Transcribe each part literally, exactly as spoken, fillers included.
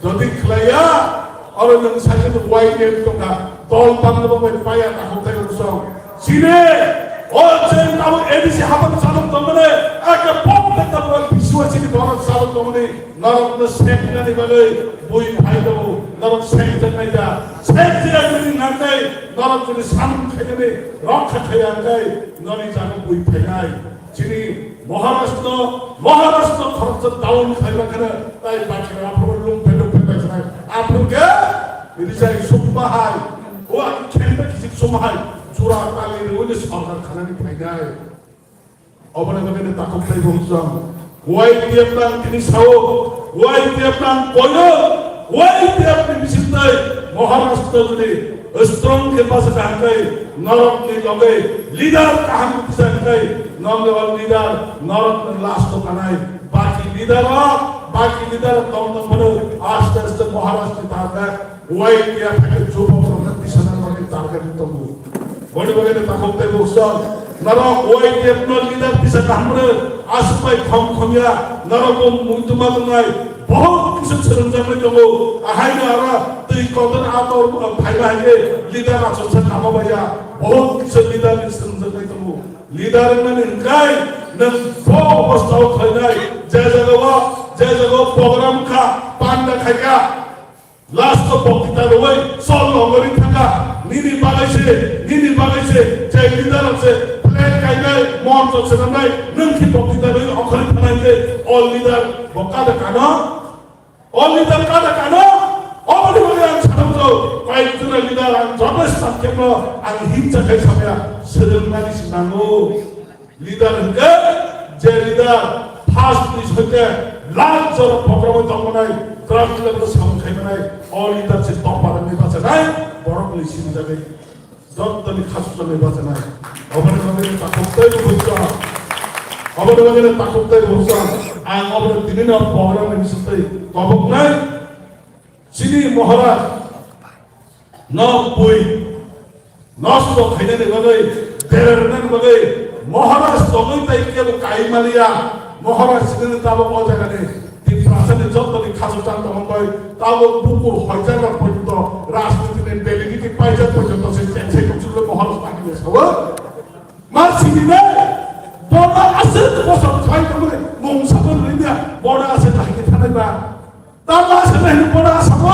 Jodi khlaiya, oro nwng sakhe nwng Y T F tongkha, dol tangma bai paya takhuk tei rwsong. Chini, o cheng tamo A D C hapang salok tongmani, ake pok tei tamo bisiwa chini borok salok tongmani, norokno seknani bagwi bui phai tongo, norok sekjaknai da, sekjak nini nangkhe, norok jodi samung khainani rokha khaiya hwnkhe, noni jaga bui phainai. Chini Maharashtra, Maharashtra khoroksa down khaima kheno, tai baki aphuru lung phedo phedo khainai. Aphuru khe, ini jai sumba hai, o ang khelbe kisik sumba hai, jura tali ni wini sorkar khanani phainai. Oboni bagwi ni takhuk tei bumsong. Y T F nang tini sao, Y T F nang koyo, Y T F ni bising tei Maharashtra jodi strong khe basa kaham khe norok ni loge leader kaham kisa khe norok ni leader norok ni last o kanai. Baki leader o, baki leader tong tong phano aste aste Maharashtra ni target Y T F hai jubok rok ni bisana rok ni target tongo. Boni bagwi ni takhuk tei bukson. Norok Y T F no leader tisa kaham rw, aswk bai khom khom ya, norok bo muituma tongnai, bohot kisa swrwngjaknai tongo. Ahai no aro twi kotor ator phaiba hai khe leader achomsa kama bai ya, bohot kisa leader ni swrwngjaknai tongo. Leader wngmani hwnkhe nwng bo obostha o khlainai, je jaga o, je jaga o program kha, panda khai kha, last o bokti ta rwui sol longori thangkha, nini bagwi se, nini bagwi se, je leader rok se flag kainai, moncho swnamnai, nwng khe bokti ta rwui okhori thangnai khe, o leader bo kada kano, o leader kada kano, oboni bagwi ang sanamjao, koi jora leader ang joto sakemno ang himcha khai samya, swrwngmani se nango. Leader hwnkhe je leader first ni soite last jora program o tongmanai, ground level o samung khaimanai, o leader se topar ni bachanai, borok ni sinjagwi jottoni khasujaknai bachanai. Oboni bagwi ni takhuk tei bo bujak. Oboni bagwi ni takhuk tei bo bujak. Ang oboni tini no program ni bisingtwi toboknai. Chini Maharaj no bui nosto khainani bagwi, dererna bagwi, Maharaj tongwi tai kebo kai maliya, Maharaj sinini tabuk o jagani Tiprasani jottoni khachukchang tongmung bai, tabuk bukur hoijak rok porjonto, rajniti ni validity paijak porjonto se chensai tongchukle Maharaj tangwi sao. Ma sinine, bono aswk bosor khai tongmani, mung sabon rindia, bono aswk kahini thanai ba. Tamo aswk kahini bono aswk.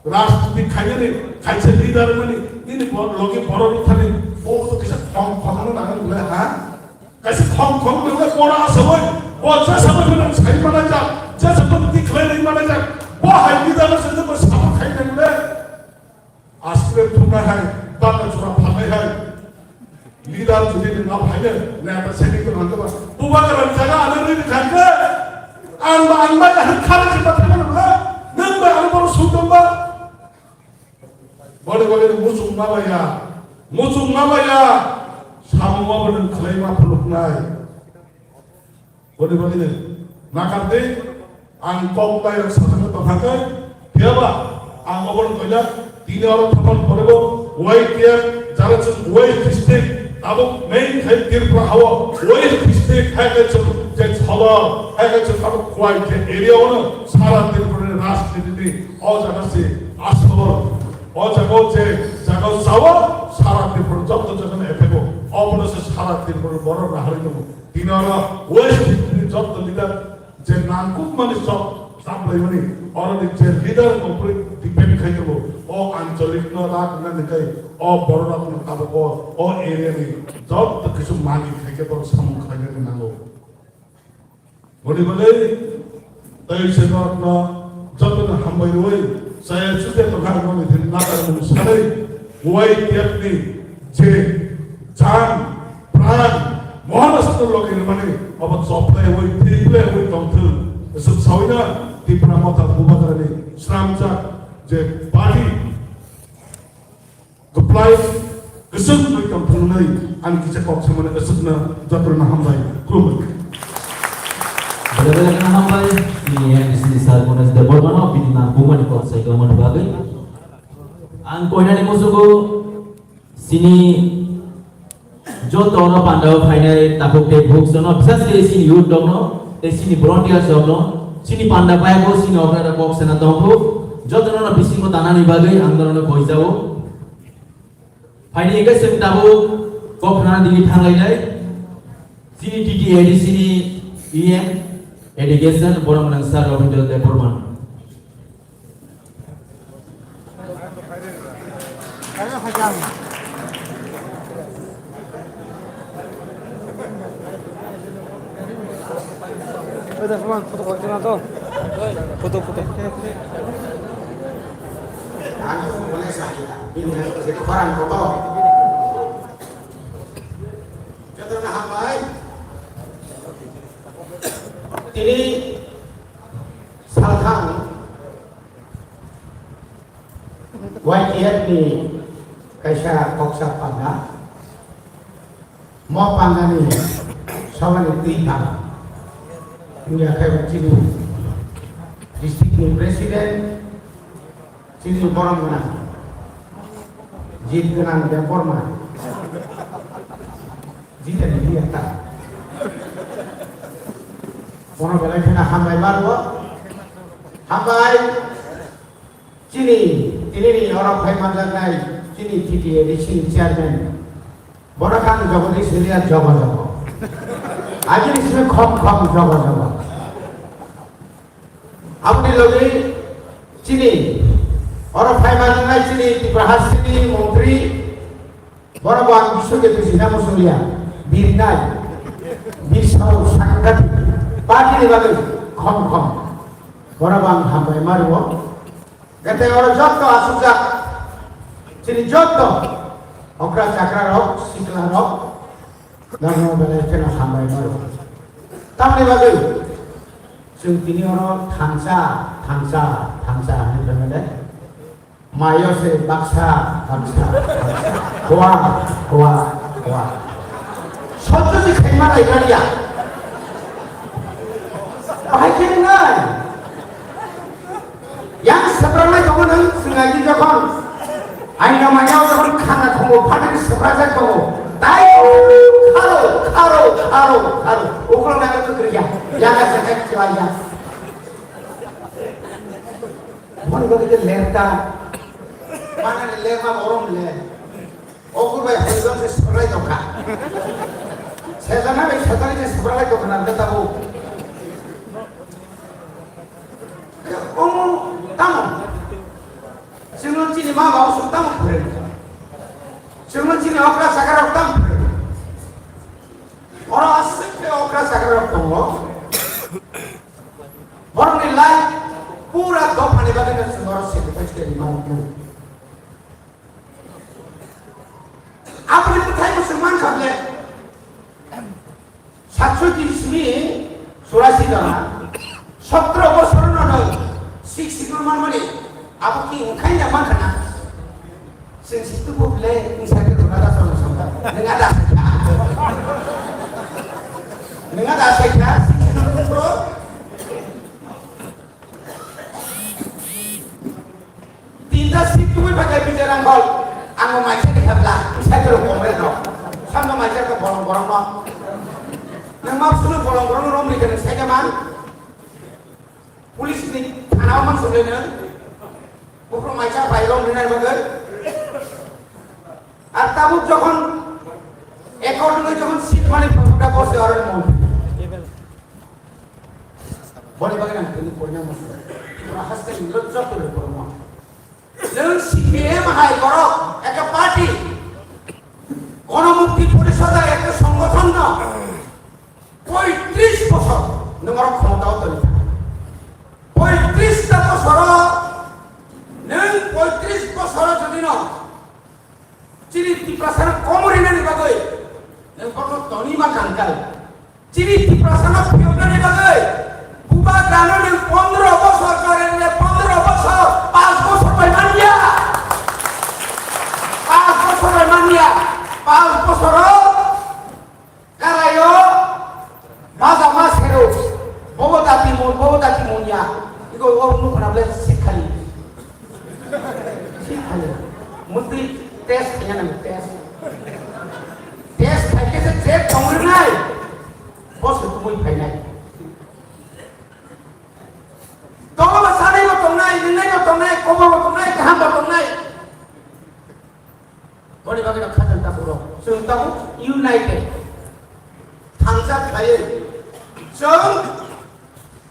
Rajniti khainani, khaisa leader mani, nini bo-, logi borok rok thani, bo to kisa khom khom no nang le ha? Kaisa khom khom no le pora asawai, bo jesa bo nang sai mana ja, jesa bo ti khlai nai mana ja, bo hai leader se bo sabo khai nang le. Asle thumnai hai, bana chura phalnai hai. Leader jodi ni ngam haile, neta seni ko nangkhe ba. Bubagra jaga ano rini khankhe, ang ba, ang ba, ang khana se bathai mano ba. Nang ba, ang boro sudom ba. Bode bode muchung malaya, muchung malaya. Samung abo nang khlai ma phuluknai. Boni bagwi no nakar di, ang kok bai rok sathana tongkha khe, phiyaba ang obo no koina tini oro thapar pore bo Y T F jara chwng West District abo main khai Tripura hao West District hai khe chwng je Sodor hai khe chwng abo Khowai je area o no sara Tripura ni rajniti ni o jaga se aswk o jaga o je jaga o sao sara Tripura joto jaga no effect o obo no se sara Tripura borok raharwi tongo. Tini oro West District ni joto leader je nangkukmani sok saplaimani, oroni je leader rokni upre depend khai tongo, o ancholik no rak nani khai, o borok rokno tabuk o, o area ni joto kisu malik khai khe borok samung khlainani nango. Boni bagwi tei se norokno jotono hambai rwui chaya chude tongkha, nokni thani nakarmung sanwi Y T F ni je jang pran Maharashtra logi rwmani obo choplaiwi thwiplaiwi tongthwng. Aswk sawino Tipra Motha Bubagrani swnamjak je party Kwplai, kwchwng bai tongthoknai ani kisa kok samani aswkno jotono hambai, khulumbai. Belai belai kheno hambai, chini M D C ni sir Ganesh Debbarma no bini nang bumani kok sai tongmani bagwi. Ang koinani musugo chini joto no pandao phainai takhuk tei bukhuk sono, bisas khe chini youth rokno tei chini volunteers rokno Chini panda bayabo chini okra da kok sena tongkhu. Jotono no bisingo tanani bagwi ang norokno koijao. Phaini hingke chwng tabuk kok khna digi thanglainai. Chini T T A D C ni E M Education borok mwnang Sir Rabindra Debbarma. Photo, photo. Ang boleh sakit, ini yang kerja koran foto. Jotono hambai. Tini salthang Y T F ni kaisa koksa panda. Mo pandani sabani twi thang. Wngya khe bo chini district ni president, chini borom gwnang, jit gwnang Debbarma. Jit ani biya ta. Bono belai kheno hambai ma rwo. Hambai. Chini, tinini oro phai manjaknai chini T T A D C ni chairman. Bono kang jogo di silia jogo jogo. Ajini simi khom khom jogo jogo. Aboni logi chini oro phai manjaknai chini Tripura hasteni montri. Bono bo ang bisok de bisina musulia. Birnai. Bisau sangkati. Party ni bagwi khom khom. Bono bo ang hambai ma rwo. Gete oro jotto asukjak, chini jotto okra chakra rok, sikla rok, nangno belai kheno hambai maro. Tamni bagwi chwng tini oro thansa, thansa, thansa hinwi phaimani. Mayo se baksa, baksa, baksa, hua, hua, hua. Sotto se khaima lai kaliya. Bahai khe nai. Yang seberang nai tongo nang sengaji jokon. Aina manya jokon khana tongo, phatin seberang jai tongo. Tai kharo, kharo, kharo, kharo. Ukro nang tu kerja. Yang sehat kelaja. Boni bagi ke lerta. Mana ni lerma borom ler. Okur bai hoijon se seberang jokha. Sejana bai sejani se seberang jokha nang kata bu. Omo tamo. Sino chini ma babu sung tamo kure. Sino chini okra sakar ok tamo kure. Oro asik ke okra sakar ok tongo. Borok ni life pura dophani bagwi no chwng oro sacrifice khe rwmani. Aboni bwthai bo chwng mankha ble. Satsho tris ni churasi jona, sotro bosor no noi, six schedule manmani, abo ki wngkhaina mankha na? Chwng si tubu ble, wngsa khe rwna da sono sono. Nwng ada saikha. Nwng ada saikha, six schedule bosor. Tinta sik tubui pakai bijarang hol. Ang maisa di habla, saya terus komen no. Sama maisa ke bolong-bolong no. Nang mau sunu bolong-bolong rom di kena saya man. Police ni thana man sudah ni. Bukro maisa pai rom di nai bagai. Ar tabuk jokhon, accordingly jokhon seat mani photo da bose orang mau. Boni bagwi ang tini poina muchungo. Tripura haste ni lojjak twi rw borok no. Nwng C P I M hai borok ekta party, Ganamukti Porishod hai ekta songgothon no poitris bosor nwng oro khomota o tongwi kha. Poitris ta bosoro nwng poitris bosoro jodi no Chini Tiprasano komorinani bagwi nwng bono toni ma kangkal. Chini Tiprasano phiyoknani bagwi bubagrano nwng pondro bosor, Jorenne pondro bosor, panch bosor bai manya. Panch bosor bai manya. Panch bosoro Karaio baja ma sero, bobo dati mon, bobo dati mon ya. Iko o nuk na ble sikhali. Sikhali. Mutri test ya na test. Test khai ke se check tongri nai. Bos tumui phai nai. Boni bagwi no khatung tabuk rok. Chwng tabuk united. Thangjak khlaiwi. Chwng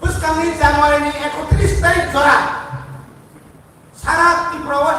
bwskangni January ni ekotris tarik jora sara Tripura o